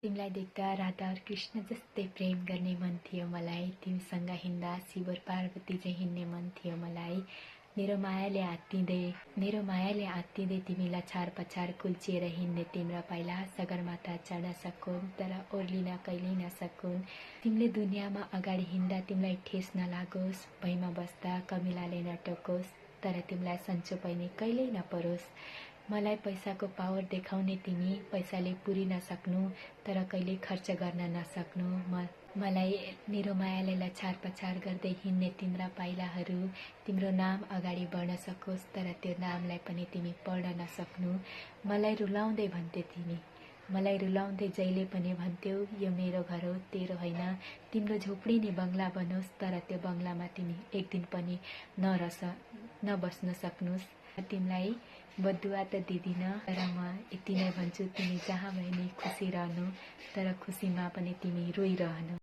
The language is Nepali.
तिमीलाई देख्दा राधा और कृष्ण जस्तै प्रेम गर्ने मन थियो मलाई। तिमीसँग हिँड्दा शिव र पार्वती चाहिँ हिँड्ने मन थियो मलाई। मेरो मायाले आत्तिँदै तिमीलाई छार पछार कुल्चिएर हिँड्ने तिम्रो पाइला। सगरमाथा चढ्न सकुन् तर ओर्लिन कहिल्यै नसकुन्। तिमीले दुनियाँमा अगाडि हिँड्दा तिमीलाई ठेस नलागोस्। भैमा बस्दा कमिलाले नटोकोस् तर तिमीलाई सन्चो पनि कहिल्यै नपरोस्। मलाई पैसाको पावर देखाउने तिमी, पैसाले पुरी नसक्नु तर कहिले खर्च गर्न नसक्नु। मलाई मेरो मायाले लछार पछार गर्दै हिँड्ने तिम्रा पाइलाहरू। तिम्रो नाम अगाडि बढ्न सकोस् तर त्यो नामलाई पनि तिमी पढ्न नसक्नु। मलाई रुलाउँदै भन्थे तिमी, मलाई रुलाउँदै जहिले पनि भन्थ्यौ यो मेरो घर हो तेरो होइन। तिम्रो झोपडी नि बङ्गला बनोस् तर त्यो बङ्गलामा तिमी एक दिन पनि नबस्न सक्नुस्। तिमीलाई बदुवा त दिदिन तर म यति नै भन्छु, तिमी जहाँ भए नि खुसी रहनु तर खुसीमा पनि तिमी रोइरहनु।